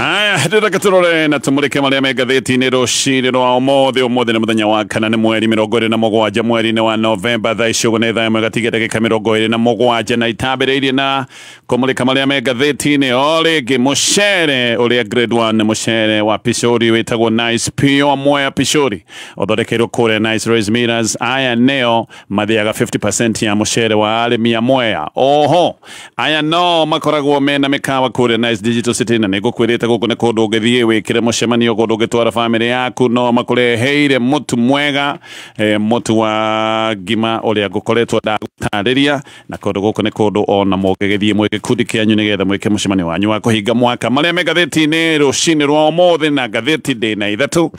Aya, ndĩreka tũrore na tũmũrĩke marĩa me ngathĩti-inĩ rũcinĩ rwa ũmũthĩ. Ũmũthĩ nĩ mũthenya wa kana, nĩ mweri 27 mweri-inĩ wa Novemba. Thaa ici ũguo nĩ thaa 1 gatigia ndagĩka 27, na itambĩrĩirie na kũmũrĩka marĩa me ngathĩti-inĩ. O rĩngĩ mũcere ũrĩa grade 1, mũcere wa Pishori wĩtagwo Nice Pure Mwea Pishori, ũthondekeirwo kũrĩa Nice Rice Millers. Aya nĩo mathĩaga 50% ya mũcere wa arĩmi a Mwea. Oho aya no makoragwo mena mĩkawa kũrĩa Nice Digital City, na nĩngũkwĩrĩte gũkũ nĩ kũndũ ũngĩthiĩ wĩkĩre mũcemanio, kũndũ ũngĩtwara bamĩrĩ yaku. No makũreheire mũtu mwega, mũtu wa ngima ũrĩa ngũkoretwo ndagũtarĩria, na kũndũ gũkũ nĩ kũndũ ona mũngĩgĩthiĩ mwĩ gĩkundi kĩanyu nĩgetha mwĩke mũcemanio wanyu wa kũhinga mwaka. Marĩa me ngathĩti-inĩ rũcinĩ rwa ũmũthĩ, na ngathĩti ndĩna ithatũ,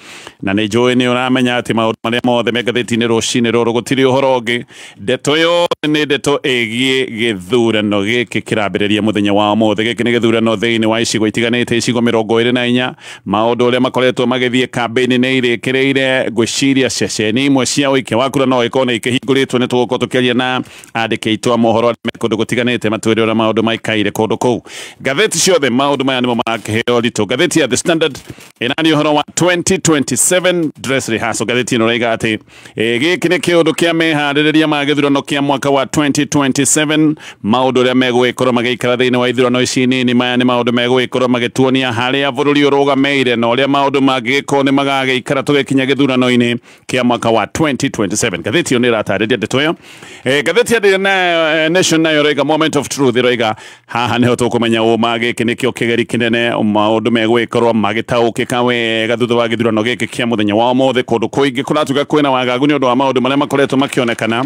na nĩ njũĩ nĩ ũramenya atĩ maũndũ marĩa mothe me ngathĩti-inĩ rũcinĩ rũrũ gũtirĩ ũhoro ũngĩ. Ndeto yothe nĩ ndeto ĩgiĩ gĩthurano gĩkĩ kĩrambĩrĩria mũthenya wa ũmũthĩ. Gĩkĩ nĩ gĩthurano thĩinĩ wa icigo itiganĩte, icigo 24. Maũndũ ũrĩa makoretwo magĩthiĩ, kambĩini nĩ irĩkĩrĩire. Ngwĩciria ceceni imwe cia ũikia wa kura no ikorwo nĩ ikĩhingũrĩtwo. Nĩ tũgũkorwo tũkĩaria na andĩki aitũ a mohoro arĩa me kũndũ gũtiganĩte matwĩre ũrĩa maũndũ maikaire kũndũ kũu. Ngathĩti ciothe maũndũ maya nĩmo marakĩheo ũritũ. Ngathĩti ya The Standard ĩraria ũhoro wa 2027 dress rehearsal. Ngathĩti ĩno ĩraiga atĩ gĩkĩ nĩ kĩũndũ kĩa meharĩrĩria ma gĩthurano kĩa mwaka wa 2027, maũndũ ũrĩa megũgĩkorwo magĩikara thĩinĩ wa ithurano ici nini. Maya nĩ maũndũ megũgĩkorwo magĩtuonia harĩa bũrũri ũrũgamĩire na ũrĩa maũndũ mangĩgĩkorwo nĩ magagĩikara tũgĩkinya gĩthurano-inĩ kĩa mwaka wa 2027. Ngathĩti ĩyo nĩ ĩratarĩria ndeto ĩyo. Ngathĩti ya Daily Nation nayo ĩroiga moment of truth, ĩroiga haha nĩho tũkũmenya ũma. Gĩkĩ nĩkĩo kĩgeri kĩnene, maũndũ megũgĩkorwo magĩtaũkĩka wega thutha wa gĩthurano gĩkĩ kĩa mũthenya wa ũmũthĩ. Kũndũ kũingĩ kũratuĩka kwĩna wagagu nĩ ũndũ wa maũndũ marĩa makoretwo makĩonekana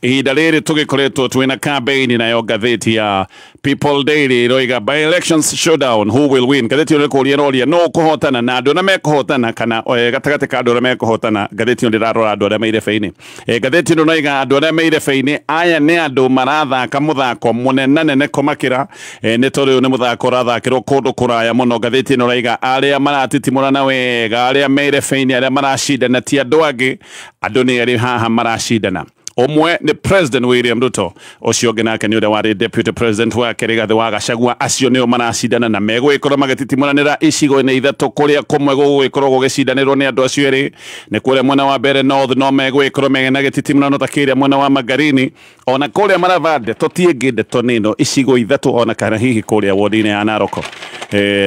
ihinda rĩrĩ tũgĩkoretwo twĩna campaign. Nayo ngathĩti ya People Daily ĩroiga by elections showdown, who will win? Ngathĩti ĩyo nĩ kũria ĩroria no kũhotana na andũ arĩa mekũhotana, kana gatagatĩ ka andũ arĩa mekũhotana. Ngathĩti ĩyo ndĩrarora andũ arĩa me irebe-inĩ. Ngathĩti ĩno noiga andũ arĩa me irebe-inĩ aya nĩ andũ marathaka mũthako mũnenanene kũmakĩra, nĩ tondũ ũyũ nĩ mũthako ũrathakĩrwo kũndũ kũraya mũno. Ngathĩti ĩno ĩraiga arĩa maratitimũrana wega, arĩa me irebe-inĩ, arĩa maracindana ti andũ angĩ, andũ nĩ erĩ haha maracindana. Ũmwe nĩ President William Ruto, ũcio ũngĩ nake nĩ ũrĩa warĩ deputy president wake Rigathĩ wa Gachagua. Acio nĩo maracindana na megũgĩkorwo magĩtitimuranĩra icigo-inĩ ithatũ, kũrĩa kũmwe gũgũgĩkorwo gũgĩcindanĩrwo nĩ andũ acio erĩ nĩ kũrĩa mwena wa Mbere North, no megũgĩkorwo mena gĩtitimũrano ta kĩrĩa mwena wa Magarini, ona kũrĩa Marava. Ndeto ti ĩngĩ, ndeto nĩ ĩno, icigo ithatũ, ona kana hihi kũrĩa wodi-inĩ ya Naroko.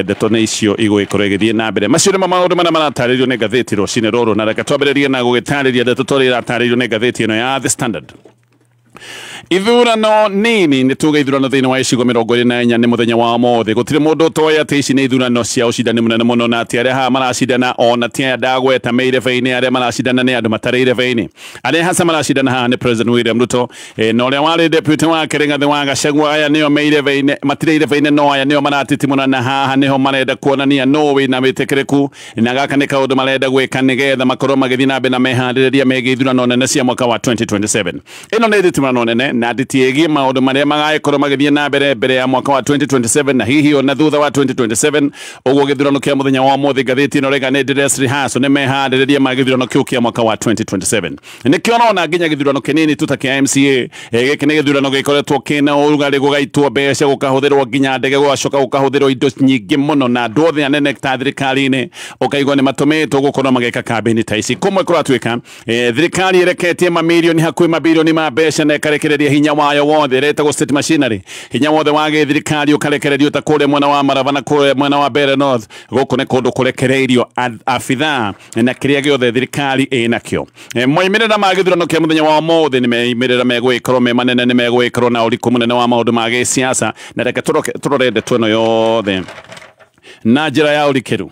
Ndeto nĩ icio igũgĩkorwo igĩthiĩ na mbere. Macio nĩmo maũndũ marĩa maratarĩrio nĩ ngathĩti rũcinĩ rũrũ, na reke twambĩrĩrie na gũgĩtarĩria ndeto tũrĩa iratarĩrio nĩ ngathĩti ĩno ya The Standard. Ithurano nini, nĩ tuge ithurano thĩinĩ wa icigo 24 nĩ mũthenya wa ũmũthĩ. Gũtirĩ mũndũ ũtoĩ atĩ ici nĩ ithurano cia ũcindani mũnene mũno, na atĩ arĩa haha maracindana ona ti aya ndagweta me irebe-inĩ. Arĩa maracindana nĩ andũ matarĩ irebe-inĩ. Arĩa hasa maracindana haha nĩ President William Ruto na ũrĩa warĩ deputy wake Rigathĩ wa Gachagua. Aya nĩo me irebe-inĩ, matirĩ irebe-inĩ, no aya nĩo maratitimũrana. Haha nĩho marenda kuonania no wĩna wĩtĩkĩrĩku, na gaka nĩ kaũndũ marenda gwĩka nĩgetha makorwo magĩthiĩ na mbere na meharĩrĩria megiĩ ithurano nene cia mwaka wa 2027. Ĩno nĩ thitimano nene na nditi ĩgiĩ maũndũ marĩa magagĩkorwo magĩthiĩ na mbere mbere ya mwaka wa 2027 na hihi ona thutha wa 2027. Ũguo gĩthurano kĩa mũthenya wa ũmũthĩ, ngathĩti ĩno rĩga nĩ dress rehearsal, nĩ meharĩrĩria ma gĩthurano kĩu kĩa mwaka wa 2027. Nĩkĩo ũrona nginya gĩthurano kĩnini tu ta kĩa MCA, gĩkĩ nĩ gĩthurano gĩkoretwo kĩna ũrugarĩ, gũgaitwo mbeca, gũkahũthĩrwo nginya ndege, gũgacoka gũkahũthĩrwo indo nyingĩ mũno, na andũ othe anene ta thirikari-inĩ ũkaigua nĩ matũmĩtwo gũkorwo magĩka kambĩini ta ici. Kũmwe kũratuĩka thirikari ĩreketie mamirioni, hakuhĩ mabirioni ma mbeca, na ĩkarekereria hinya wayo wothe ĩretagwo state machinery, hinya wothe wa gĩthirikari ũkarekererio ta kũrĩa mwena wa Maraba na kũrĩa mwena wa Mbeere North. Gũkũ nĩ kũndũ kũrekereirio abithaa na kĩrĩa gĩothe thirikari ĩnakĩo. Moimĩrĩra ma gĩthurano kĩa mũthenya wa ũmũthĩ nĩ meimĩrĩra megũgĩkorwo me manene, nĩ megũgĩkorwo na ũriku mũnene wa maũndũ ma gĩsiasa, na reke tũrore ndeto ĩno yothe na njĩra ya ũrikĩru.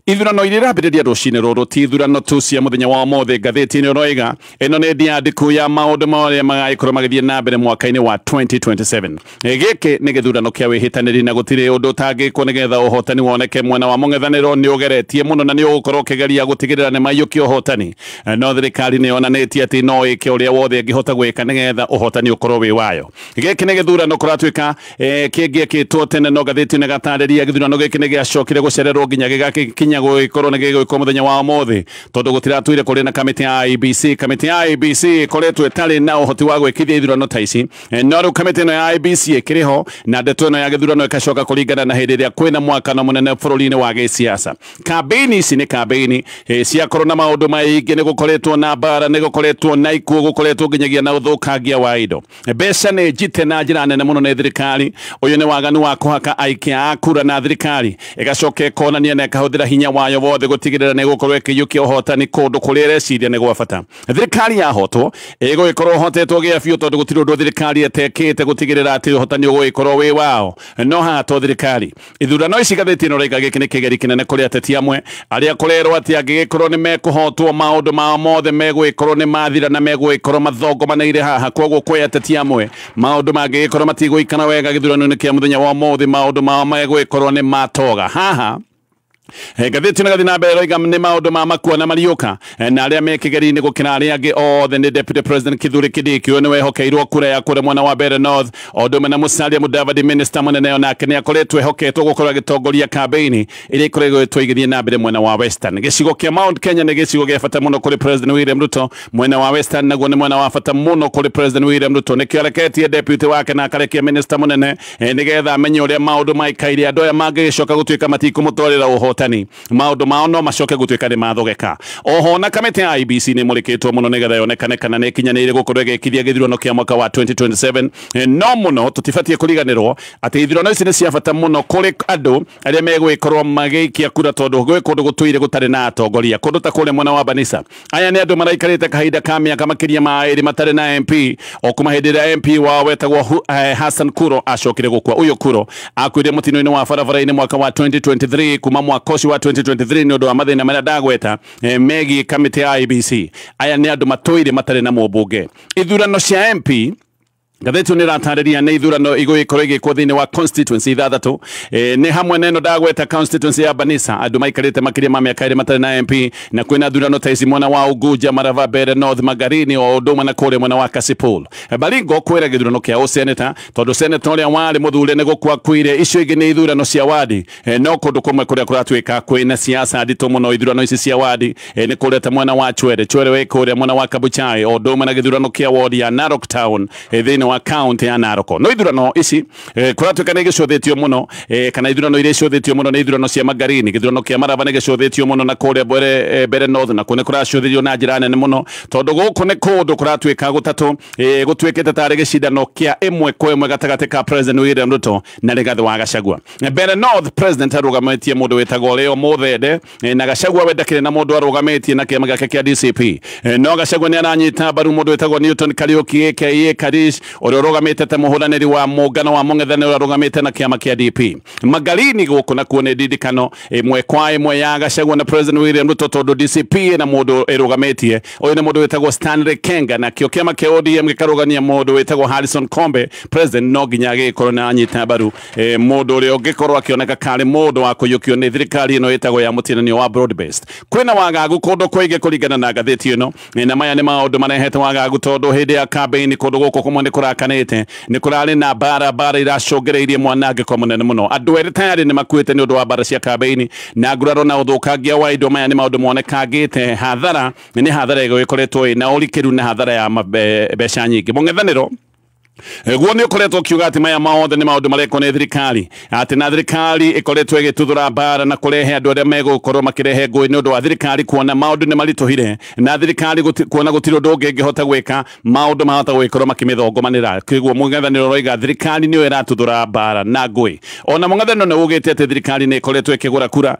Ithurano iria irambĩrĩria rũcinĩ rũrũ ti ithurano tu cia mũthenya wa ũmũthĩ. Ngathĩti ĩno ĩroiga ĩno nĩ ndiandĩku ya maũndũ marĩa magagĩkorwo magĩthiĩ na mbere mwaka-inĩ wa 2027. Gĩkĩ nĩ gĩthurano kĩa wĩhĩtanĩri, na gũtirĩ ũndũ ũtangĩkwo nĩgetha ũhotani woneke. Mwena wa mũng'ethanĩro nĩ ũgeretie mũno na nĩ ũgũkorwo ũkĩgeria gũtigĩrĩra nĩ maiyũkia ũhotani, no thirikari nĩ yonanĩtie atĩ no ĩke ũrĩa wothe ĩngĩhota gwĩka nĩgetha ũhotani ũkorwo wĩ wayo. Gĩkĩ nĩ gĩthurano kũratuĩka kĩngĩekĩtwo tene, no ngathĩti ĩno ĩgatarĩria gĩthurano gĩkĩ nĩ gĩa gĩacokire gũcererwo nginya gĩgakinya gũgĩkorwo nĩ gĩgwĩkwo mũthenya wa ũmũthĩ tondũ gũtiratwire kũrĩ na kamĩtĩ ya IEBC. Kamĩtĩ ya IEBC ĩkoretwo ĩtarĩ na ũhoti wa gwĩkithia ithurano ta ici, no rĩu kamĩtĩ ĩno ya IEBC ĩkĩrĩ ho na ndeto ĩno ya gĩthurano ĩgacoka kũringana na hĩndĩ ĩrĩa kwĩna mwakano mũnene bũrũri-inĩ wa gĩsiasa. Kambĩini ici nĩ kambĩini ciakorwo na maũndũ maingĩ, nĩ gũkoretwo na mbara, nĩ gũkoretwo na ikuũ, gũkoretwo nginyagia na ũthũkangia wa indo. Mbeca nĩ njite na njĩra nene mũno nĩ thirikari. Ũyũ nĩ waganu wa kũhaka aikia a kura na thirikari ĩgacoka ĩkonania na ĩkahũthĩra hinya wayo wothe gũtigĩrĩra nĩ gũkorwo ĩkĩiyũkia ũhotani kũndũ kũrĩa ĩreciria nĩ gwa bata. Thirikari yahotwo ĩgũgĩkorwo ũhotetwo gĩa biũ tondũ gũtirĩ ũndũ thirikari ĩtekĩte gũtigĩrĩra atĩ ũhotani ũgũgĩkorwo wĩ wao. No haha to thirikari, ithurano ici ngathĩti ĩno raiga gĩkĩ nĩ kĩgeri kĩnene kũrĩ ateti amwe arĩa kũrerwo atĩ angĩgĩkorwo nĩ mekũhotwo maũndũ mao mothe megũgĩkorwo nĩ mathira na megũgĩkorwo mathongomanĩire haha. Koguo kwĩ ateti amwe maũndũ mangĩgĩkorwo matigũikara wega gĩthurano-inĩ kĩa mũthenya wa ũmũthĩ, maũndũ mao megũgĩkorwo nĩ matoga. Haha ngathĩti ĩno ĩgathiĩ na mbere ĩroiga nĩ maũndũ ma makua na mariũka na arĩa me kĩgeri-inĩ gũkĩra arĩa angĩ othe nĩ Deputy President Kithure Kindiki ũyũ nĩwe ehokeirwo kura ya kũrĩa mwena wa Mbeere North, o ũndũ ũmwe na Musalia Mudavadi minister mũnene onake nĩ akoretwo ehoketwo gũkorwo agĩtongoria kambĩini ĩrĩa ĩkoretwo ĩgĩthiĩ na mbere mwena wa Western. Gĩcigo kĩa Mount Kenya nĩ gĩcigo gĩa bata mũno kũrĩ President William Ruto, mwena wa Western naguo nĩ mwena wa bata mũno kũrĩ President William Ruto. Nĩkĩo areketie deputy wake na akarekia minister mũnene nĩgetha amenye ũrĩa maũndũ maikaire, andũ aya mangĩgĩcoka gũtuĩka matikũmũtwarĩra ũhotani maũndũ mao no macoke gũtuĩka nĩ mathogeka. Oho na kamĩtĩ ya IEBC nĩ mũrĩkĩtwo mũno nĩgetha yonekane kana nĩ ĩkinyanĩire gũkorwo ĩgĩkithia gĩthurano kĩa mwaka wa 2027. No mũno tũtibatiĩ kũriganĩrwo atĩ ithurano ici nĩ cia bata mũno kũrĩ andũ arĩa megũgĩkorwo magĩikia kura tondũ gwĩ kũndũ gũtũire gũtarĩ na atongoria, kũndũ ta kũrĩa mwena wa Banisa. Aya nĩ andũ maraikarĩte kahinda ka mĩaka makĩria ma 2 matarĩ na MP, o kuma hĩndĩ ĩrĩa MP wao wetagwo Hassan Kuro acokire gũkua. Ũyũ Kuro akuire mũtino-inĩ wa barabara-inĩ mwaka wa 2023, kuma mwaka ũcio wa 2023 nĩ ũndũ wa mathĩna marĩa ndagweta megiĩ kamĩtĩ ya IEBC. Aya nĩ andũ matũire matarĩ na mũmbunge. Ithurano cia MP ngathĩti nĩ ĩratarĩria nĩ ithurano igũgĩkorwo igĩkwo thĩinĩ wa constituency 6, nĩ hamwe na ĩno ndagweta constituency ya Banisa, andũ maikarĩte makĩria ma mĩaka 2 matarĩ na MP, na kwĩna thurano ta ici mwena wa Unguja, Marava, Mbeere North, Magarini, o ũndũ ũmwe na kũrĩa mwena wa Kasipul. Baringo kwĩra gĩthurano kĩa ũseneta tondũ seneta ũrĩa warĩ mũthure nĩ gũkua akuire. Icio ingĩ nĩ ithurano cia wadi, no kũndũ kũmwe kũrĩa kũratuĩka kwĩna siasa nditũ mũno ithurano ici cia wadi nĩ kũrĩa ta mwena wa Chwere, Chwere wĩ kũrĩa mwena wa Kabuchai, o ũndũ ũmwe na gĩthurano kĩa wodi ya Narok Town thĩinĩ wa county ya Narok. No ithurano ici kũratuĩka nĩ gĩcũthĩtio mũno, kana ithurano iria icũthĩtio mũno nĩ ithurano cia Magarini. Gĩthurano kĩa Marava nĩ gĩcũthĩtio mũno na kũrĩa Mbeere North nakuo nĩ kũracũthĩrio na njĩra nene mũno tondũ gũkũ nĩ kũndũ kũratuĩka gũtatũ, gũtuĩkĩte tarĩ gĩcindano kĩa ĩmwe kwa ĩmwe gatagatĩ ka President William Ruto na Rigathi wa Gachagua. Mbeere North President arũgamĩtie mũndũ wĩtagwo Leo Muthende, na Gachagua we ndakĩrĩ na mũndũ arũgamĩtie na kĩama gĩake kĩa DCP. No Gachagua nĩ aranyita mbaru mũndũ wĩtagwo Newton Kariuki aka Karish ũrĩa ũrũgamĩte ta mũhũranĩri wa mũngano wa mũng'ethanĩro arũgamĩte na kĩama kĩa DP. Magarini gũkũ nakuo nĩ ndindikano ĩmwe kwa ĩmwe ya Gachagua na President William Ruto tondũ DCP ĩna mũndũ ĩrũgamĩtie, ũyũ nĩ mũndũ wĩtagwo Stanley Kenga, nakĩo kĩama kĩa ODM gĩkarũgamia mũndũ wĩtagwo Harrison Kombe. President no nginya agĩkorwo na anyita mbaru mũndũ ũrĩa ũngĩkorwo akĩoneka karĩ mũndũ wa kũiyũkio nĩ thirikari ĩno ĩtagwo ya mũtinanio wa broad based. Kwĩna wagagu kũndũ kũingĩ kũringana na ngathĩti ĩno, na maya nĩ maũndũ marehete wagagu tondũ hĩndĩ ya campaign kũndũ gũkũ kũmwe nĩ kũrakanĩte, nĩ kũrarĩ na mbara iracũngĩrĩirie mwanangĩko mũnene mũno. Andũ erĩ tayarĩ nĩ makuĩte nĩ ũndũ wa mbara cia campaign na nguraro na ũthũkangia wa indo. Maya nĩ maũndũ monekangĩte hathara, nĩ hathara ĩgĩkoretwo ĩna ũrikĩru na hathara ya mbeca nyingĩ. Mũng'ethanĩro guo nĩ ũkoretwo ũkiuga atĩ maya maothe nĩ maũndũ marekwo nĩ thirikari, atĩ na thirikari ĩkoretwo ĩgĩtuthũra mbara na kũrehe andũ arĩa megũkorwo makĩrehe ngũĩ nĩ ũndũ wa thirikari kuona maũndũ nĩ maritũhire, na thirikari kuona gũtirĩ ũndũ ũngĩ ĩngĩhota gwĩka, maũndũ mahota gũgĩkorwo makĩmĩthongomanĩra. Kwoguo mũng'ethanĩro ũroiga thirikari nĩyo ĩratuthũra mbara na ngũĩ. Ona mũng'ethanĩro nĩ ugĩte atĩ thirikari nĩ ĩkoretwo ĩkĩgũra kura,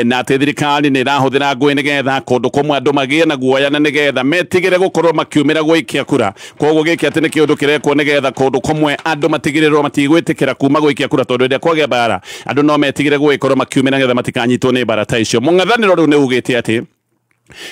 na atĩ thirikari nĩ ĩrahũthĩra ngũĩ nĩgetha kũndũ kũmwe andũ magĩe na guoya na nĩgetha metigĩre gũkorwo makiumĩra gũikia kura. Kwoguo gĩkĩ atĩ nĩ kĩũndũ kĩrekwo nĩgetha kũndũ kũmwe andũ matigĩrĩrwo matigwĩtĩkĩra kuma gũikia kura tondũ hĩndĩ ĩrĩa kwagĩa mbara andũ no metigĩre gũgĩkorwo makiumĩra nĩgetha matikanyitwo nĩ mbara ta icio. Mũng'ethanĩro rĩu nĩ ugĩte atĩ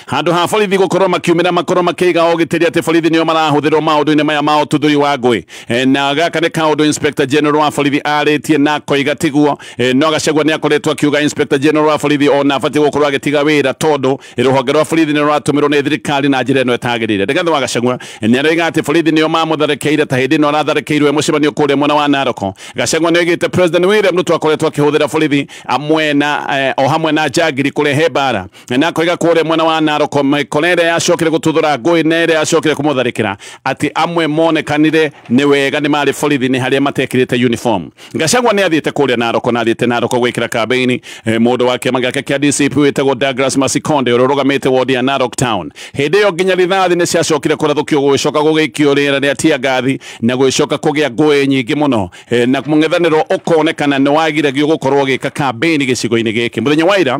Handũ ha borithi gũkorwo makiumĩra makorwo makĩiga ũgitĩri atĩ borithi nĩo marahũthĩrwo maũndũ-inĩ maya ma ũtuthũri wa ngũĩ. Na gaka nĩ kaũndũ Inspector General wa borithi arĩtie na koiga tiguo. No Gachagua nĩ akoretwo akiuga Inspector General wa borithi ona abatiĩ gũkorwo agĩtiga wĩra tondũ rũhonge rwa borithi nĩ rũratũmĩrwo nĩ thirikari na njĩra ĩno ĩtagĩrĩire. Rigathi wa Gachagua nĩ aroiga atĩ borithi nĩo mamũtharĩkĩire ta hĩndĩ ĩno aratharĩkĩirwo mũcemanio kũrĩa mwena wa Narok. Gachagua nĩ oigĩte President William Ruto akoretwo akĩhũthĩra borithi amwe na o hamwe na njangiri kũrehe mbara, na akoiga kũrĩa mwena wa Narok mĩkora ĩrĩa yacokire gũtuthũra ngũĩ na ĩrĩa yacokire kũmũtharĩkĩra atĩ amwe monekanire nĩ wega nĩ marĩ borithi nĩ harĩa matekĩrĩte uniform. Gachagua nĩ athiĩte kũrĩa Narok na athiĩte Narok gwĩkĩra kambeini mũndũ wa kĩama gĩake kĩa DCP wĩtagwo Douglas Masikonde ũrĩa ũrũgamĩte wodi ya Narok Town. Hĩndĩ ĩyo nginya rithathi nĩ ciacokire kũrathũkio gũgĩcoka gũgĩikio rĩera rĩa tear gas na gũgĩcoka kũgĩa ngũĩ nyingĩ mũno, na mũng'ethanĩro ũkonekana nĩ wagiragio gũkorwo ũgĩka kambeini gĩcigo-inĩ gĩkĩ. Mũthenya wa ira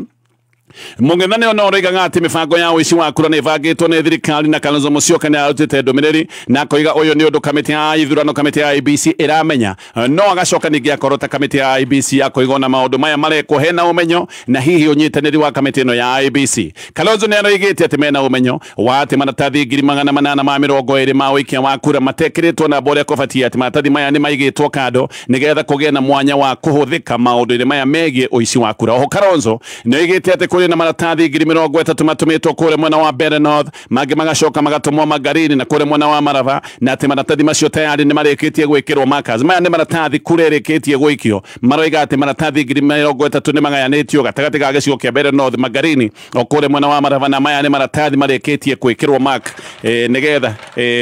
mũng'ethanĩro no ũroigaga atĩ mĩbango ya ũici wa kura nĩ ĩbangĩtwo nĩ thirikari na Kalonzo Musyoka nĩ arutĩte ndũmĩrĩri na akoiga ũyũ nĩ ũndũ kamĩtĩ ya ithurano kamĩtĩ ya IEBC ĩramenya, no agacoka ningĩ akorwo ta kamĩtĩ ya IEBC akoiga ona maũndũ maya marekwo hena ũmenyo na hihi ũnyitanĩri wa kamĩtĩ ĩno ya IEBC. Kalonzo nĩ aroigĩte atĩ mena ũmenyo wa atĩ maratathi 820 ma ũikia wa kura matekĩrĩtwo namba ũrĩa kũbatiĩ, atĩ maratathi maya nĩ maigĩtwo kando nĩgetha kũgĩe na mwanya wa kũhũthĩka maũndũ-inĩ maya megiĩ ũici wa kura. Oho Kalonzo nĩ oigĩte atĩ kũrĩ na maratathi 30,000 matũmĩtwo kũrĩa mwena wa Mbeere North, mangĩ magacoka magatũmwo Magarini na kũrĩa mwena wa Maraba, na atĩ maratathi macio tayari nĩ marĩkĩtie gwĩkĩrwo markers. Maya nĩ maratathi kura ĩrĩkĩtie gũikio, maroiga atĩ maratathi 30,000 nĩ magayanĩtio gatagatĩ ga gĩcigo kĩa Mbeere North, Magarini o kũrĩa mwena wa Maraba, na maya nĩ maratathi marĩkĩtie gwĩkĩrwo mark nĩgetha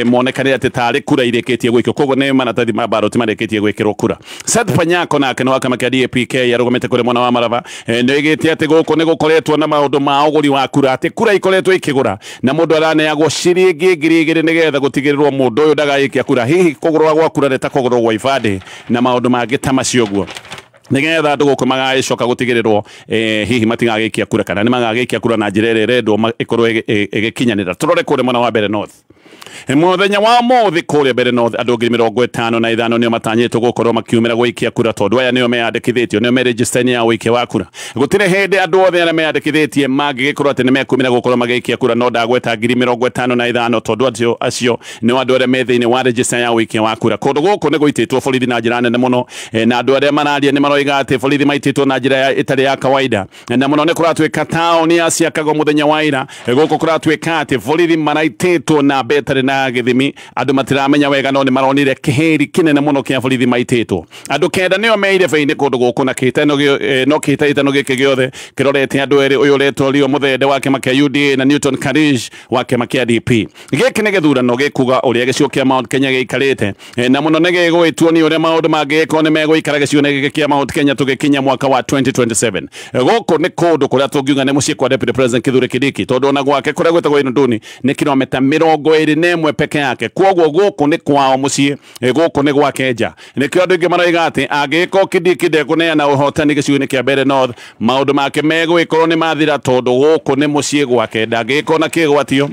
monekane atĩ tarĩ kura irĩkĩtie gũikio. Koguo nĩ maratathi ma ballot marĩkĩtie gwĩkĩrwo kura. Seth Panyako nake nĩ wa kĩama kĩa DAP-K arũgamĩte kũrĩa mwena wa Maraba, nĩ oigĩte atĩ gũkũ nĩ gũkoretwo na maũndũ ma ũgũri wa kura, atĩ kura ikoretwo ikĩgũra na mũndũ araneagwo ciringi 2,000 nĩgetha gũtigĩrĩrwo mũndũ ũyũ ndagaikia kura. Hihi kũgũrwo gwa kura nĩ ta kũgũrwo gwa ibandĩ na maũndũ mangĩ ta macio ũguo, nĩgetha andũ gũkũ magagĩcoka gũtigĩrĩrwo hihi matigagĩikia kura kana nĩ magagĩikia kura na njĩra ĩrĩa ĩrendwo ĩkorwo ĩgĩkinyanĩra. Tũrore kũrĩa mwena wa Mbeere North. Mũthenya wa ũmũthĩ kũrĩa Mbeere North andũ 55,000 nĩo matanyĩtwo gũkorwo makiumĩra gũikia kura tondũ aya nĩo meyandĩkithĩtio, nĩo me register-inĩ ya ũikia wa kura. Gũtirĩ hĩndĩ andũ othe arĩa meyandĩkithĩtie mangĩgĩkorwo atĩ nĩmekumĩra gũkorwo magĩikia kura, no ndagweta 55,000 tondũ acio nĩo andũ arĩa me thĩinĩ wa register ya ũikia wa kura. Kũndũ gũkũ nĩ gũitĩtwo borithi na njĩra nene mũno, na andũ arĩa mararia nĩ maroiga atĩ borithi maitĩtwo na njĩra ĩtarĩ ya kawaida, na mũno nĩ kũratuĩka taũni ya Siakago mũthenya wa ira gũkũ kũratuĩka atĩ borithi maraitĩtwo na mbetarĩ na gĩthimi, andũ matiramenya wega no nĩ maronire kĩhĩri kĩnene mũno kĩa borithi maitĩtwo. Andũ 9 nĩo meire bainĩ kũndũ gũkũ na kĩhĩtahĩtano gĩkĩ gĩothe kĩrorete andũ erĩ, ũyũ ũretwo Leo Muthende wa kĩama kĩa UDA na Newton Karish wa kĩama kĩa DP. Gĩkĩ nĩ gĩthurano gĩkuga ũrĩa gĩcigo kĩa Mount Kenya gĩikarĩte, na mũno nĩ gĩgũĩtuo nĩ ũrĩa maũndũ mangĩgĩkorwo nĩ megũikara gĩcigo-inĩ gĩkĩ kĩa Mount Kenya tũgĩkinya mwaka wa 2027. Gũkũ nĩ kũndũ kũrĩa tũngiuga nĩ mũciĩ kwa Deputy President Kithure Kindiki, tondũ ona gwake kũrĩa gwĩtagwo Inunduni nĩ kilomita 21 peke yake. Koguo gũkũ nĩ kwao mũciĩ, gũkũ nĩ gwake nja. Nĩkĩo andũ aingĩ maroiga atĩ angĩgĩkorwo Kindiki ndekũneana ũhotani gĩcigo-inĩ kĩa Mbeere North, maũndũ make megũgĩkorwo nĩ mathira tondũ gũkũ nĩ mũciĩ gwake, ndangĩgĩkorwo na kĩgwatio.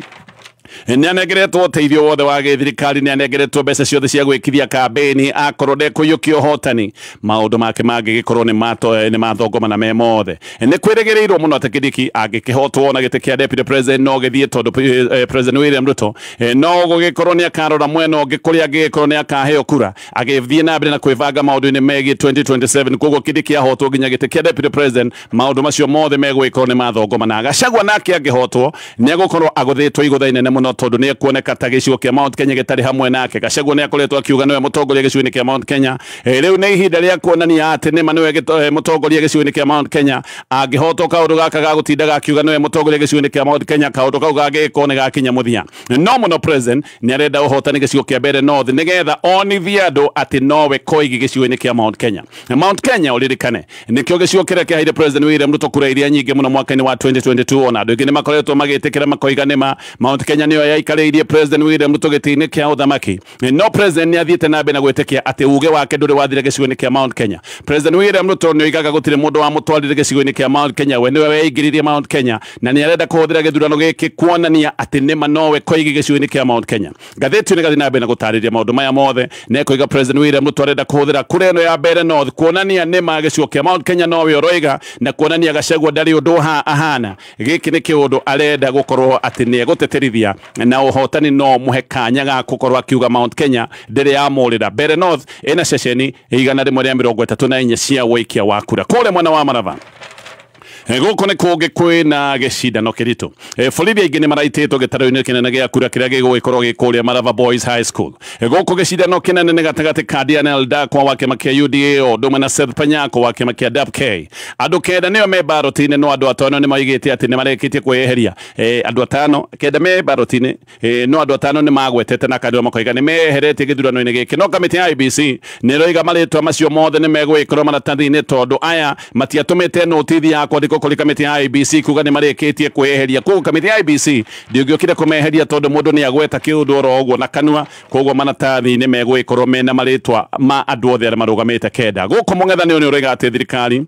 Nĩ anengeretwo ũteithio wothe wa gĩthirikari, nĩ anengeretwo mbeca ciothe cia gwĩkithia kambĩni, akorwo ndekũiyũkia ũhotani maũndũ make mangĩgĩkorwo nĩ mathongoma me mothe. Nĩ kwĩrĩgĩrĩirwo mũno atĩ Kindiki angĩkĩhotwo na gĩtĩ kĩa Deputy President no gĩthiĩ tondũ President William Ruto no gũgĩkorwo nĩ akarora mwena ũngĩ kũrĩa angĩgĩkorwo nĩ akaheo kura agĩthiĩ na mbere na kwĩbanga maũndũ-inĩ megiĩ 2027. Koguo Kindiki ahotwo nginya gĩtĩ kĩa Deputy President maũndũ macio mothe megũgĩkorwo nĩ mathongoma. Na Gachagua nake angĩhotwo nĩ egũkorwo agũthĩtwo igũtha inene mũno tondũ nĩ ekuoneka ta gĩcigo kĩa Mount Kenya gĩtarĩ hamwe nake. Gachagua nĩ akoretwo akiuga nĩwe mũtongoria gĩcigo-inĩ kĩa Mount Kenya. Rĩu nĩ ihinda rĩa kuonania atĩ nĩma nĩwe mũtongoria gĩcigo-inĩ kĩa Mount Kenya. Angĩhotwo kaũndũ gaka ga gũtindaga akiuga nĩwe mũtongoria gĩcigo-inĩ kĩa Mount Kenya, kaũndũ kau gangĩgĩkorwo nĩ gakinya mũthia. No mũno President nĩ arenda ũhotani gĩcigo kĩa Mbeere North nĩgetha onithie andũ atĩ nowe koigi gĩcigo-inĩ kĩa Mount Kenya. Mount Kenya ũririkane nĩkĩo gĩcigo kĩrĩa kĩaheire President William Ruto kura iria nyingĩ mũno mwaka-inĩ wa 2022. Ona andũ aingĩ nĩ makoretwo magĩtĩkĩra makoiga nĩma Mount Kenya nĩyo yaikarĩirie President William Ruto gĩtĩ-inĩ kĩa ũthamaki. No President nĩ athiĩte na mbere na gwĩtĩkia atĩ uge wake ndũrĩ wathire gĩcigo-inĩ kĩa Mount Kenya. President William Ruto nĩ oigaga gũtirĩ mũndũ wamũtwarire gĩcigo-inĩ kĩa Mount Kenya, we nĩwe weingĩririe Mount Kenya na nĩ arenda kũhũthĩra gĩthurano gĩkĩ kuonania atĩ nĩma nowe koigi gĩcigo-inĩ kĩa Mount Kenya. Ngathĩti ĩno ĩgathiĩ na mbere na gũtarĩria maũndũ maya mothe na ĩkoiga President William Ruto arenda kũhũthĩra kura ĩno ya Mbeere North kuonania nĩma gĩcigo kĩa Mount Kenya nowe ũroiga na kuonania Gachagua ndarĩ ũndũ ahana. Gĩkĩ nĩ kĩũndũ arenda gũkorwo atĩ nĩ egũteterithia na ũhotani no mũhe kanya ga gũkorwo akiuga Mount Kenya ndĩrĩ yamũrĩra. Mbeere North ĩna ceceni 134 cia wũikia wa kura. Kũrĩa mwena wa Marava gũkũ nĩ kũngĩ kwĩna gĩcindano kĩritũ. Borithi aingĩ nĩ maraitĩtwo gĩtarũ-inĩ kĩnene gĩa kura kĩrĩa gĩgũgĩkorwo gĩ kũrĩa Marava Boys High School. Gũkũ gĩcindano kĩnene nĩ gatagatĩ ka Daniel Dakwa wa kĩama kĩa UDA o ũndũ ũmwe na Seth Panyako wa kĩama kĩa DAP-K. Andũ kenda nĩo me baroti-inĩ, no andũ atano nĩ moigĩte atĩ nĩ marĩkĩtie kwĩyeheria. Andũ atano kenda me baroti-inĩ, no andũ atano nĩ magwetete na kanua makoiga nĩ meyeheretie gĩthurano-inĩ gĩkĩ. No kamĩtĩ ya IEBC nĩ ĩroiga marĩtwa macio mothe nĩ megũgĩkorwo maratathi-inĩ tondũ aya matiatũmĩte notithi ya kwandĩkwo kũrĩ kamĩtĩ ya IEBC kuga nĩ marĩkĩtie kwĩyeheria. Koguo kamĩtĩ ya IEBC ndĩngĩokire kũmeheria tondũ mũndũ nĩ agweta kĩũndũ oro ũguo na kanua. Koguo maratathi nĩ megũgĩkorwo mena marĩtwa ma andũ othe arĩa marũgamĩte kenda. Gũkũ mũng'ethanĩro nĩ ũroiga atĩ thirikari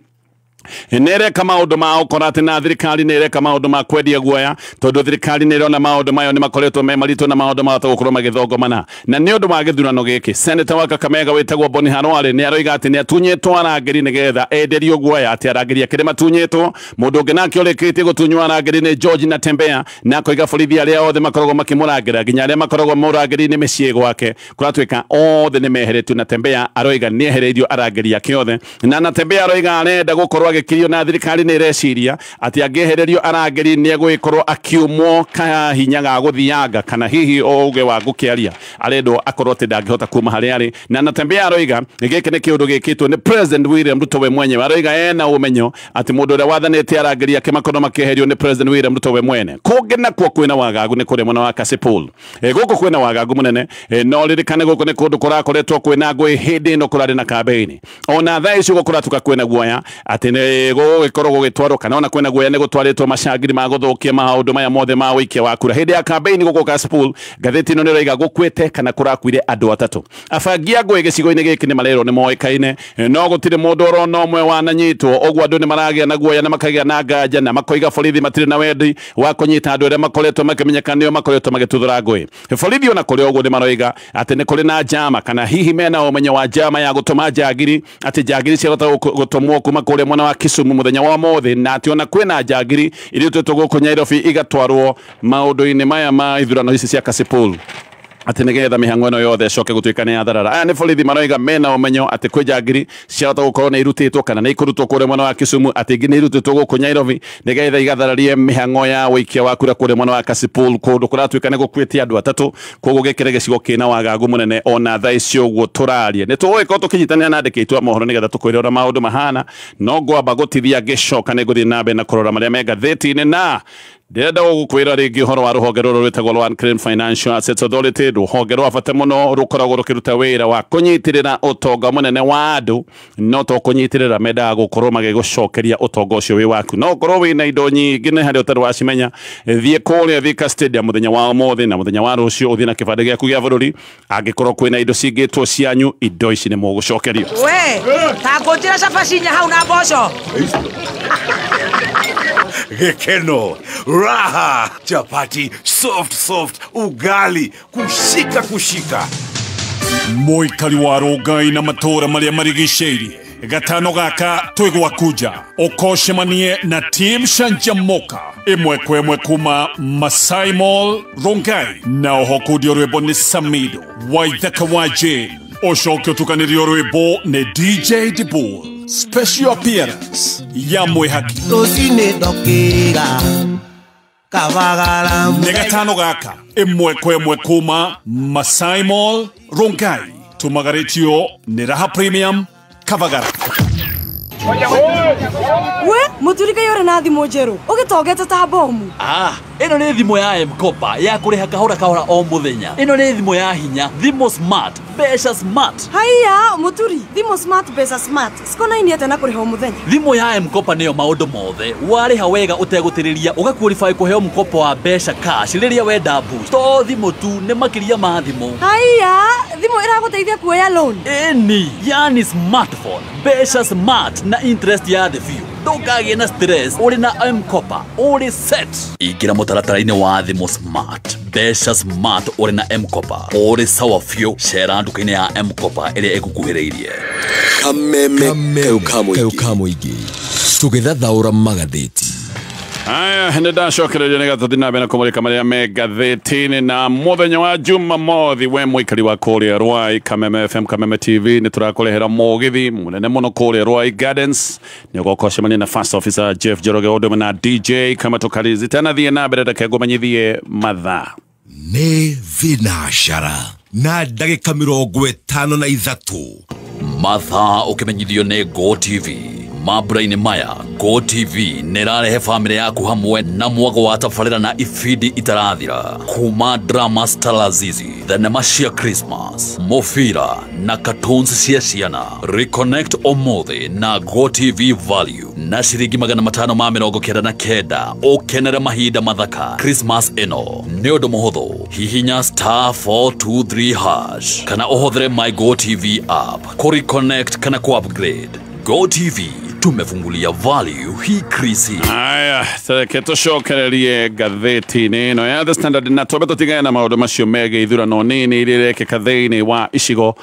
nĩ ĩreka maũndũ ma ũkora atĩ na thirikari nĩ ĩreka maũndũ ma kwendia guoya tondũ thirikari nĩ ĩrona maũndũ mayo nĩ makoretwo me maritũ na maũndũ mahota gũkorwo magĩthongomana. Na nĩ ũndũ wa gĩthurano gĩkĩ, Senator wa Kakamega wĩtagwo Boni Khalwale nĩ aroiga atĩ nĩ atunyĩtwo arangĩri nĩgetha enderio guoya atĩ arangĩri ake nĩ matunyĩtwo. Mũndũ ũngĩ nake ũrĩkĩtie gũtunywo arangĩri nĩ George Natembeya na akoiga borithi arĩa othe makoragwo makĩmũrangĩra nginya arĩa makoragwo mũrangĩri-inĩ mĩciĩ gwake kũratuĩka othe nĩ meheretio. Natembeya aroiga nĩ ehereirio arangĩri ake othe, na Natembeya aroiga arenda gũkorwo agĩkirio na thirikari nĩ ĩreciria atĩ angĩehererio arangĩri nĩ egũgĩkorwo akiumwo kahinya ga gũthianga kana hihi ũge wa gũkĩaria arendwo akorwo atĩ ndangĩhota kuma harĩa arĩ. Na Natembeya aroiga gĩkĩ nĩ kĩũndũ gĩkĩtwo nĩ President William Ruto we mwenyewe. Aroiga ena ũmenyo atĩ mũndũ ũrĩa wathanĩte arangĩri ake makorwo makĩeherio nĩ President William Ruto we mwene. Kũngĩ nakuo kwĩna wagagu nĩ kũrĩa mwena wa Kasipul. Gũkũ kwĩna wagagu mũnene, no ririkane gũkũ nĩ kũndũ kũrakoretwo kwĩna ngũĩ hĩndĩ ĩno kũrarĩ na kambĩini. Ona thaa ici gũkũratuka kwĩna guoya atĩ nĩ gũgĩkorwo gũgĩtwarwo kana ona kwĩna guoya nĩ gũtwarĩtwo macangiri ma gũthũkia maũndũ maya mothe ma ũikia wa kura. Hĩndĩ ya kambĩini gũkũ Kasipul, ngathĩti ĩno nĩ ĩroiga gũkuĩte kana kũrakuire andũ atatũ. Abangi a ngũĩ gĩcigo-inĩ gĩkĩ nĩ marerwo nĩ moĩkaine, no gũtirĩ mũndũ orona ũmwe wananyitwo. Ũguo andũ nĩ maragĩa na guoya na makagĩa na nganja na makoiga borithi matirĩ na wendi wa kũnyita andũ arĩa makoretwo makĩmenyeka nĩo makoretwo magĩtuthũra ngũĩ. Borithi ona kũrĩ ũguo nĩ maroiga atĩ nĩ kũrĩ na njama kana hihi mena ũmenyo wa njama ya gũtũma njangiri, atĩ njangiri ciahota gũtũmwo kuma kũrĩa mwena wa Kisumu mũthenya wa ũmũthĩ, na atĩ ona kwĩna njangiri irutĩtwo gũkũ Nairobi igatwarwo maũndũ-inĩ maya ma ithurano ici cia Kasipul atĩ nĩgetha mĩhang'o ĩno yothe ĩcoke gũtuĩka nĩ yatharara. Aya nĩ borithi maroiga mena ũmenyo atĩ kwĩ njangiri ciahota gũkorwo nĩ irutĩtwo kana nĩ ikũrutwo kũrĩa mwena wa Kisumu, atĩ ingĩ nĩ irutĩtwo gũkũ Nairobi nĩgetha igathararie mĩhang'o ya ũikia wa kura kũrĩa mwena wa Kasipul, kũndũ kũratuĩka nĩ gũkuĩte andũ atatũ. Koguo gĩkĩrĩ gĩcigo kĩna wagagu mũnene ona thaa ici ũguo tũraria. Nĩ tũgũgĩkorwo tũkĩnyitanĩra na andĩki aitũ a mohoro nĩgetha tũkwĩre ũrĩa maũndũ mahana, no ngwamba gũtithia ngĩcoka nĩ ngũthiĩ na mbere na kũrora marĩa me ngathĩti-inĩ. Na ndĩrenda gũkwĩra rĩngĩ ũhoro wa rũhonge rũrũ rwĩtagwo rwa Unclaimed Financial Assets Authority, rũhonge rwa bata mũno rũkoragwo rũkĩruta wĩra wa kũnyitĩrĩra ũtonga mũnene wa andũ, no to kũnyitĩrĩra, mendaga gũkorwo magĩgũcokeria ũtonga ũcio wĩ waku. No ũkorwo wĩna indo nyingĩ nĩ harĩa ũtarĩ wacimenya, thiĩ kũrĩa Thika Stadium mũthenya wa ũmũthĩ na mũthenya wa rũciũ, ũthiĩ na kĩbandĩ gĩaku gĩa bũrũri. Angĩkorwo kwĩna indo cingĩtwo cianyu, indo ici nĩ mũgũcokerio. We ta ngũnjĩra cabaci inya hau na mboco. Gikeno, raha, chapati, soft soft, ugali, kushika kushika. Mũikari wa Rongai na matũũra marĩa marigicĩirie, gatano gaka twĩgwakuja ũkocemanie na Team Canjamuka ĩmwe kwa ĩmwe kuma Masai Mall Rongai, na oho kundio rwĩmbo nĩ Samido Waithaka wa Jane, ũcoke ũtukanĩrio rwĩmbo nĩ DJ Dibul. Special appearance ya mwĩhaki Rũcinĩ ndokĩra kabagara nĩ gatano gaka ĩmwe kwa ĩmwe kuma Masai Mall Rongai, tumagarĩtio nĩ Raha Premium Kavagara. We muthuri kaĩ ũrĩ na thimũ njerũ ũgĩtongete ta bomu. Ĩno nĩ thimũ ya M-Kopa ya kũrĩha kahora kahora o mũthenya. Ĩno nĩ thimũ ya hinya, thimũ smart, Mbeca smart. Haiya muturi thimũ smart mbeca smart cikonainie atĩa na kũrĩha o mũthenya? Thimũ ya M-Kopa nĩyo maũndũ mothe. Warĩha wega ũtegũtĩrĩria ũgaqualify kũheo mkopo wa mbeca cash rĩrĩa wenda boost. To thimũ tu, nĩ makĩria ma thimũ. Haiya thimũ ĩragũteithia kuoya loan? Ĩni, yani smartphone, mbeca smart na interest ya thĩ biũ. Ndũkagĩe na stress ũrĩ na M-Kopa, ũrĩ set. Ingĩra mũtaratara-inĩ wa thimũ smart, mbeca smart ũrĩ na M-Kopa, ũrĩ sawa biũ. Cera nduka-inĩ ya M-Kopa ĩrĩa ĩgũkuhĩrĩirie. Kameme kayo ka mũingĩ tũgĩthathaũra magathĩti. Aya, nĩ ndacokereria nĩ gatũthi na mbere na kũmũrĩka marĩa me ngathĩti-inĩ na mũthenya wa Jumamothi. We mũikari wa kũrĩa Rwai, Kameme FM, Kameme TV nĩ tũrakũrehera mũgithi mũnene mũno kũrĩa Rwai Gardens. Nĩ ũgoka ũcemanie na First Officer Jeff Njoroge ũndũ ũmwe na DJ Kama Tũkarizi. Tanathiĩ na mbere, reke ngũmenyithie mathaa. Nĩ thinacara na ndagĩka 53. Mathaa ũkĩmenyithio nĩ Go TV. Mambura-inĩ maya, Go TV nĩ ĩrarehe bamĩrĩ yaku hamwe na mwago wa tabarĩra na ibindi itarathira, kuma drama Stalazizi, thenema cia Christmas, mũbira na cartoons cia ciana. Reconnect ũmũthĩ na Go TV Value na ciringi 599 ũkenere mahinda mathaka Christmas ĩno. Nĩ ũndũ mũhũthũ, hihinya *423# kana ũhũthĩre My Go TV app kũreconnect kana ku-upgrade. Go TV, tumefungulia value hii krisi. Aya, reke tũcokererie ngathĩti-inĩ ĩno ya The Standard na twambe tũtigane na maũndũ macio megiĩ ithurano nini iria irekĩka thĩinĩ wa icigo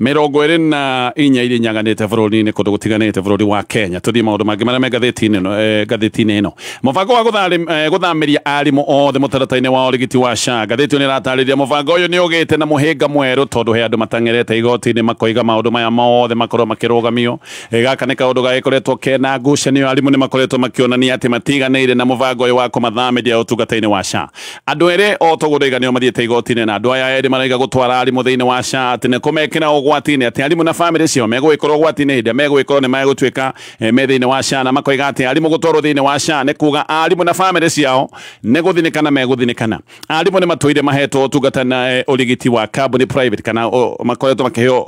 24 iria inyaganĩte bũrũri-inĩ kũndũ gũtiganĩte bũrũri wa Kenya. Tũthiĩ maũndũ mangĩ marĩa me ngathĩti-inĩ ĩno, ngathĩti-inĩ ĩno. Mũbango wa gũthamĩria arimũ othe mũtaratara-inĩ wa ũrigiti wa SHA. Ngathĩti ĩyo nĩ ĩratarĩria mũbango ũyũ nĩ ũgĩte na mũhĩnga mwerũ tondũ he andũ matang'erete igoti-inĩ makoiga maũndũ maya mothe makorwo makĩrũgamio. Gaka nĩ kaũndũ gagĩkoretwo kena ngucanio. Arimũ nĩ makoretwo makĩonania atĩ matiganĩire na mũbango ũyũ wa kũmathamĩria ũtungata-inĩ wa SHA. Andũ erĩ o toguo ndaiga nĩo mathiĩte igoti-inĩ, na andũ aya erĩ maraiga gũtwara arimũ thĩinĩ wa SHA atĩ nĩ kũmekĩra ũgwati-inĩ, atĩ arimũ na bamĩrĩ ciao megũgĩkorwo ũgwati-inĩ hĩndĩ ĩrĩa megũgĩkorwo nĩ megũtuĩka me thĩinĩ wa SHA, na makoiga atĩ arimũ gũtwarwo thĩinĩ wa SHA nĩ kuga arimũ na bamĩrĩ ciao nĩ gũthinĩkana megũthinĩkana. Arimũ nĩ matũire mahetwo ũtungata na ũrigiti wa kambuni private kana makoretwo makĩheo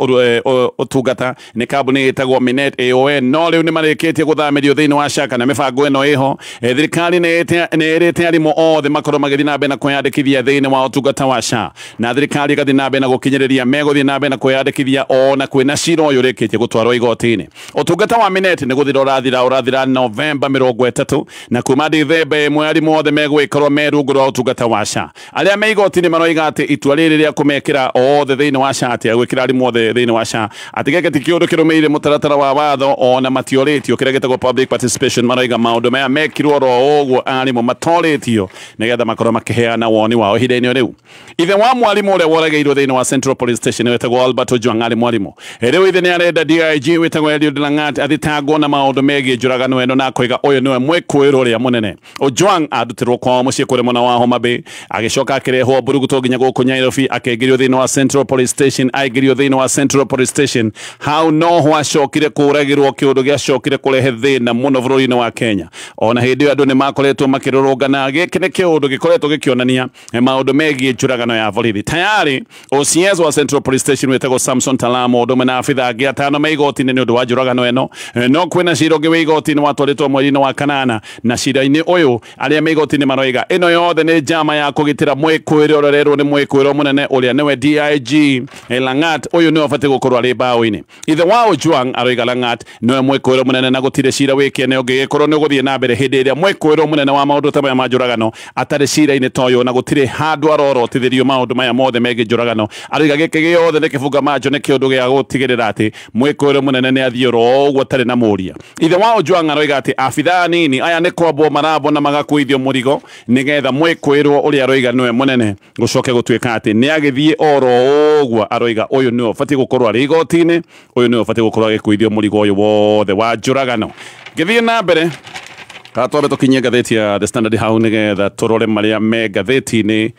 ũtungata nĩ kambuni ĩtagwo Minet AON, no rĩu nĩ marĩkĩtie gũthamĩrio thĩinĩ wa SHA kana mĩbango ĩno ĩho. Thirikari nĩ ĩrĩte arimũ othe makorwo magĩthiĩ na mbere na kwĩyandĩkithia thĩinĩ wa ũtungata wa SHA, na thirikari ĩgathiĩ na mbere na gũkinyĩrĩria megũthiĩ na mbere na kwĩyandĩkithia ona kwĩna cira ũyũ ũrĩkĩtie gũtwarwo igoti-inĩ. Ũtungata wa Minet nĩ gũthira ũrathira Novemba 30, na kuma Dithemba 1 arimũ othe megũgĩkorwo me rungu rwa ũtungata wa SHA. Arĩa me igoti-inĩ maroiga atĩ itua rĩrĩ rĩa kũmekĩra othe thĩinĩ wa SHA, atĩ gwĩkĩra arimũ othe thĩinĩ wa SHA, atĩ gĩkĩ ti kĩũndũ kĩrũmĩrĩire mũtaratara wa watho ona matiorĩtio kĩrĩa gĩtagwo public participation. Maroiga maũndũ maya mekirwo oro ũguo arimũ matorĩtio nĩgetha makorwo makĩheana woni wao ihinda-inĩ rĩu. Ithe wa mwarimũ ũrĩa woragĩirwo thĩinĩ wa Central Police Station wetagwo Albert Ojwang arĩ mwarimũ, rĩu ithe nĩ arenda DIG wĩtagwo Eliud Langat athitangwo na maũndũ megiĩ njũragano ĩno, na akoiga ũyũ nĩwe mwĩkũĩrwo ũrĩa mũnene. Ojwang arutirwo kwao mũciĩ kũrĩ mwena wa Homa Bay, agĩcoka akĩrehwo mburuguto nginya gũkũ Nairobi, akĩingĩrio thĩinĩ wa Central Police Station. Aingĩrio thĩinĩ wa Central Police Station hau noho acokire kũragĩrwo, kĩũndũ gĩacokire kũrehe thĩna mũno bũrũri-inĩ wa Kenya. Ona hĩndĩ ĩyo andũ nĩ makoretwo makĩrũrũngana. Gĩkĩ nĩ kĩũndũ gĩkoretwo gĩkĩonania maũndũ megiĩ njũragano ya borithi. Tayari OCS wa Central Police Station wĩtagwo Samson Talamo ũndũ ũmwe na abitha angĩ atano me igoti-inĩ nĩ ũndũ wa njũragano ĩno. No kwĩna cira ũngĩ wĩ igoti-inĩ watwarĩtwo mweri-inĩ wa kanana, na cira-inĩ ũyũ arĩa me igoti-inĩ maroiga ĩno yothe nĩ njama ya kũgitĩra mwĩkũĩrwo ũrĩa ũrerwo nĩ mwĩkũĩrwo mũnene ũrĩa nĩwe DIG Langat. Ũyũ nĩwe ũbatiĩ gũkorwo arĩ mbaũ-inĩ. Ithe wa Ojwang aroiga Langat nĩwe mwĩkũĩrwo mũnene na gũtirĩ cira wĩkĩene ũngĩgĩkorwo nĩ ũgũthiĩ na mbere hĩndĩ ĩrĩa mwĩkũĩrwo mũnene wa maũndũ ta maya ma njũragano atarĩ cira-inĩ ta ũyũ, na gũtirĩ handũ arorotithĩrio maũndũ maya mothe megiĩ njũragano. Aroiga gĩkĩ gĩothe nĩ kĩbunga macho, nĩ kĩũndũ gĩa gũtigĩrĩra atĩ mwĩkũĩrwo mũnene nĩ athiĩ oro ũguo atarĩ na mũria. Ithe wa Ojwang aroiga atĩ abithaa anini aya nĩ kwambwo marambwo na magakuithio mũrigo nĩgetha mwĩkũĩrwo ũrĩa aroiga nĩwe mũnene gũcoke gũtuĩka atĩ nĩ agĩthiĩ oro ũguo. Aroiga ũyũ nĩwe ũbatiĩ gũkorwo arĩ igoti-inĩ, ũyũ nĩwe ũbatiĩ gũkorwo agĩkuithio mũrigo ũyũ wothe wa njũragano. Ngĩthiĩ na mbere, kana twambe tũkinyie ngathĩti ya The Standard hau nĩgetha tũrore marĩa me ngathĩti-inĩ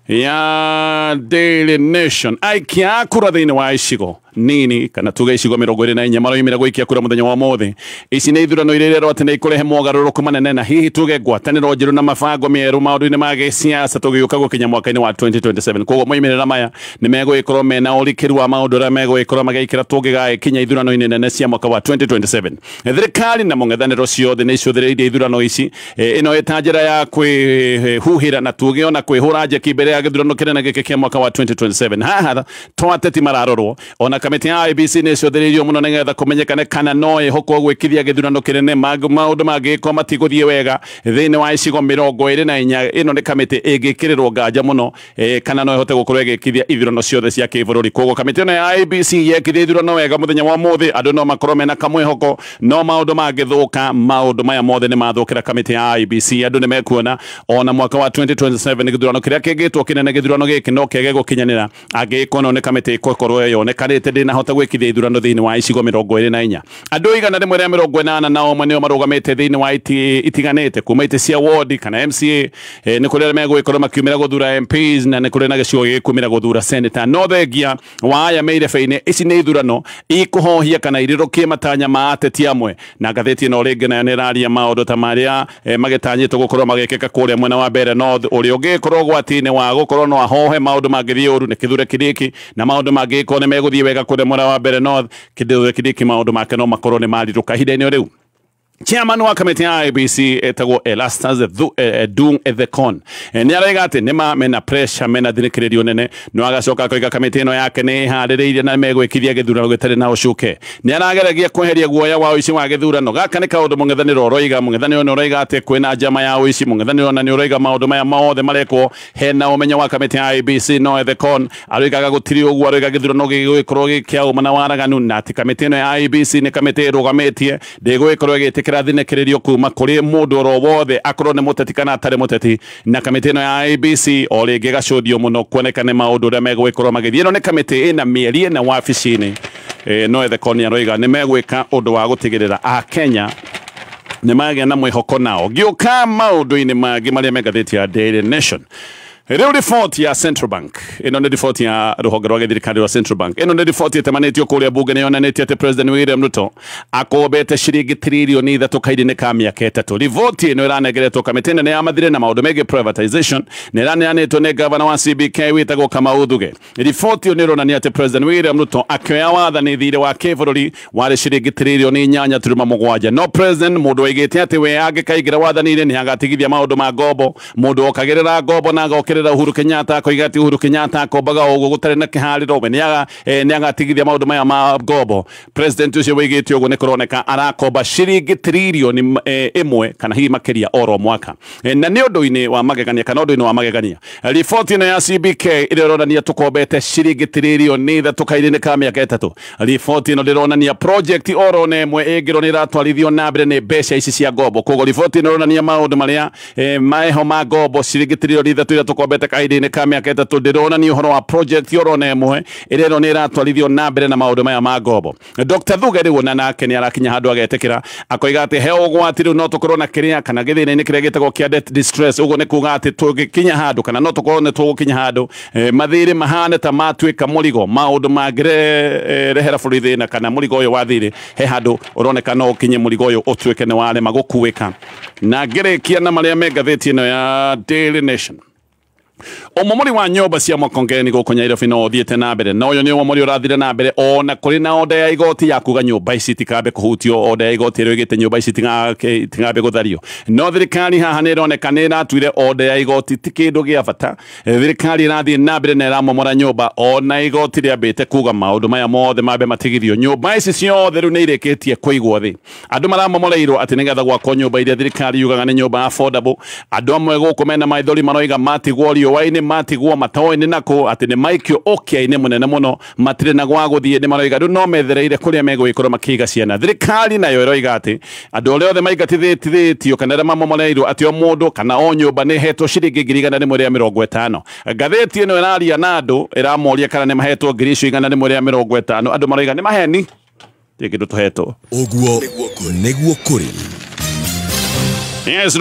ya Daily Nation. Aikia a kura thĩinĩ wa icigo nini kana tuge icigo 24 maroimira gwikia kura muthenya wa muthi. Ici nĩ ithurano iria irerwo atĩ nĩ ikũrehe mogarũrũku manene na hihi tuge ngwatanĩro njerũ na mabango mĩerũ maũndũ-inĩ ma gĩsiasa tũgĩũka gũkinya mwaka-inĩ wa 2027. Koguo moimĩrĩra maya nĩ megũgĩkorwo mena ũrikĩru wa maũndũ arĩa megũgĩkorwo magĩikĩra tũngĩgagĩkinya ithurano-inĩ nene cia mwaka wa 2027. Thirikari na mũng'ethanĩro ciothe nĩ icũthĩrĩirie ithurano ici ĩno ĩta njĩra ya kwĩhuhĩra na tuge ona kwĩhũra njeki mbere ya gĩthurano kĩnene gĩkĩ kĩa mwaka wa 2027. Haha to ateti mararorwo, ona kamĩtĩ ya IEBC nĩ icũthĩrĩirio mũno nĩgetha kũmenyekane kana no ĩhokwo gwĩkithia gĩthurano kĩnene maũndũ mangĩgĩkorwo matigũthiĩ wega thĩinĩ wa icigo 24. Ĩno nĩ kamĩtĩ ĩngĩkĩrĩrwo nganja mũno kana no ĩhote gũkorwo ĩgĩkithia ithurano ciothe cia kĩbũrũri. Koguo kamĩtĩ ĩno ya IEBC yekithia ithurano wega mũthenya wa mũthĩ, andũ no makorwo mena kamwĩhoko, no maũndũ mangĩthũka maũndũ maya mothe nĩ mathũkĩra kamĩtĩ ya IEBC. Andũ nĩ mekuona ona mwaka wa 2027 gĩthurano kĩrĩa kĩngĩtwo kĩnene gĩthurano gĩkĩ no kĩage gũkinyanĩra angĩkorwo nĩ kamĩtĩ ĩgũkorwo yonekanĩte ndĩnahota gwĩkithia ithurano thĩinĩ wa icigo 24. Andũ 181 nĩo marũgamĩte thĩinĩ wa itiganĩte kuma itĩ cia ward kana MCA, nĩ kũrĩ arĩa megũgĩkorwo makiumĩra gũthura MPs na nĩ kũrĩ na gĩcigo gĩgĩkumĩra gũthura senator. No thengia wa aya me irebe-inĩ, ici nĩ ithurano ikũhohia kana irirũkie matanya ma ateti amwe, na ngathĩti ĩno rĩngĩ nayo nĩ ĩraria maũndũ ta marĩa magĩtanyĩtwo gũkorwo magĩkĩka kũrĩa mwena wa Mbeere North, ũrĩa ũngĩgĩkorwo ũgwati-inĩ wa gũkorwo no ahohe maũndũ mangĩthiĩ ũru nĩ Kithure Kindiki, na maũndũ mangĩgĩkorwo nĩ megũthiĩ wega kũrĩa mwena wa Mbeere North, Kithure Kindiki maũndũ make no makorwo nĩ marirũka ihinda-inĩ rĩu. Chairman wa kamĩtĩ ya IEBC etagwo Erastus Dung Ethekon nĩ araiga atĩ nĩma mena pressure, mena thinĩkĩrĩrio nene, no agacoka akoiga kamĩtĩ ĩno yake nĩ ĩharĩrĩirie na megwĩkithia gĩthurano gĩtarĩ na ũcuke. Nĩ arageragia kweheria guoya wa ũici wa gĩthurano. Gaka nĩ kaũndũ mũng'ethanĩro ũroiga, mũng'ethanĩro nĩ ũroiga atĩ kwĩna njama ya ũici, mũng'ethanĩro na nĩ ũroiga maũndũ maya mothe marekwo hena ũmenyo wa kamĩtĩ ya IEBC. No Ethekon aroigaga gũtirĩ ũguo, aroiga gĩthurano gĩgũgĩkorwo gĩ kĩa ũma na waraganu, na atĩ kamĩtĩ ĩno ya IEBC nĩ kamĩtĩ ĩrũgamĩtie, ndĩgũgĩkorwo ĩgĩtĩkĩra thinĩkĩrĩrio kuma kũrĩ mũndũ oro wothe akorwo nĩ mũteti kana atarĩ mũteti. Na kamĩtĩ ĩno ya IEBC o rĩngĩ ĩgacũthio mũno kuonekane maũndũ ũrĩa megũgĩkorwo magĩthiĩ. Ĩno nĩ kamĩtĩ ĩna mĩeri ĩna wabici-inĩ. No Ethekon aroiga nĩ megwĩka ũndũ wa gũtigĩrĩra Akenya nĩ magĩa na mwĩhoko nao. Ngĩũka maũndũ-inĩ mangĩ marĩa me ngathĩti ya Daily Nation. Rĩu riboti ya Central Bank, ĩno nĩ riboti ya rũhonge rwa gĩthirikari rwa Central Bank, ĩno nĩ riboti ĩtemanĩtio kũrĩa bunge, nĩ yonanĩtie atĩ President William Ruto akombete ciringi tririoni 3 kahinda-inĩ ka mĩaka 3. Riboti ĩno ĩranengeretwo kamĩtĩ nene ya mathirĩ na maũndũ megiĩ privatization, na ĩraneanĩtwo nĩ gavana wa CBK wĩtagwo Kamau Thuge. Riboti ĩyo nĩ ĩronania atĩ President William Ruto akĩoya wathani thirĩ wa kĩbũrũri warĩ ciringi tririoni 8.7. No President mũndũ oigĩte atĩ we angĩkaingĩra wathani-inĩ nĩ agatigithia maũndũ ma ngombo, mũndũ okagĩrĩra ngombo na agokĩrĩra Uhuru Kenyatta akoiga atĩ Uhuru Kenyatta akombaga ũguo gũtarĩ na kĩharĩro, we nĩ agatigithia maũndũ maya ma ngombo. President ũcio wĩigĩte ũguo nĩ kũroneka arakomba ciringi tririoni 1 kana hihi makĩria oro mwaka. Na nĩ ũndũ-inĩ wa magegania kana ũndũ-inĩ wa magegania, riboti ĩno ya CBK ĩrĩa ĩronania tũkombete ciringi tririoni 3 kahinda-inĩ ka mĩaka 3. Riboti ĩno ndĩronania project oro na ĩmwe ĩngĩrwo nĩ ĩratwarithio na mbere nĩ mbeca ici cia ngombo. Koguo riboti ĩno ĩronania maũndũ marĩa maeho ma ngombo ciringi tririoni 3 iria tũkombete kahinda-inĩ ka mĩaka 3, ndĩronania ũhoro wa project oro na ĩmwe ĩrĩa ĩro nĩ ĩratwarithio na mbere na maũndũ maya ma ngombo. Dr. Thuge rĩu ona nake nĩ arakinya handũ agetĩkĩra akoiga atĩ he ũgwati rĩu no tũkorwo na kĩrĩa kana gĩthĩna-inĩ kĩrĩa gĩtagwo kĩa debt distress. Ũguo nĩ kuga atĩ tũgĩkinya handũ kana no tũkorwo nĩ tũgũkinya handũ mathirĩ mahane ta matuĩka mũrigo, maũndũ mangĩrehera bũrũri thĩna kana mũrigo ũyũ wa thirĩ, he handũ ũroneka no ũkinye mũrigo ũyũ ũtuĩke nĩ warema gũkuĩka. Na ngĩrĩkia na marĩa me ngathĩti ĩno ya Daily Nation. Ũmomori wa nyũmba cia Makongeni gũkũ Nairobi no ũthiĩte na mbere, na ũyũ nĩ ũmomori ũrathire na mbere ona kũrĩ na onda ya igoti ya kuga nyũmba ici itikambe kũhutio, onda ya igoti ĩrĩa ĩgĩte nyũmba ici itikambe gũthario. No thirikari haha nĩ ĩroneka nĩ ĩratuire onda ya igoti ti kĩndũ gĩa bata. Thirikari ĩrathiĩ na mbere na ĩramomora nyũmba ona igoti rĩambĩte kuga maũndũ maya mothe mambe matigithio. Nyũmba ici ciothe rĩu nĩ irĩkĩtie kũigwo thĩ. Andũ maramomoreirwo atĩ nĩgetha gwakwo nyũmba iria thirikari yugaga nĩ nyũmba affordable. Andũ amwe gũkũ mena maithori maroiga matigwo riũa-inĩ, matigwo matoĩ-inĩ nako atĩ nĩ maikio ũkĩa-inĩ mũnene mũno, matirĩ na gwa gũthiĩ. Nĩ maroiga rĩu no methereire kũrĩa megũgĩkorwo makĩiga ciana. Thirikari nayo ĩroiga atĩ andũ arĩa othe maingatithĩtio kana arĩa mamomoreirwo atĩ o mũndũ kana o nyũmba nĩ ĩhetwo ciringi 150,000. Ngathĩti ĩno ĩraria na andũ ĩramoria kana nĩ mahetwo ngiri icio 150. Andũ maroiga nĩ maheni, ti kĩndũ tũhetwo. Ũguo nĩguo kũrĩ. Yes,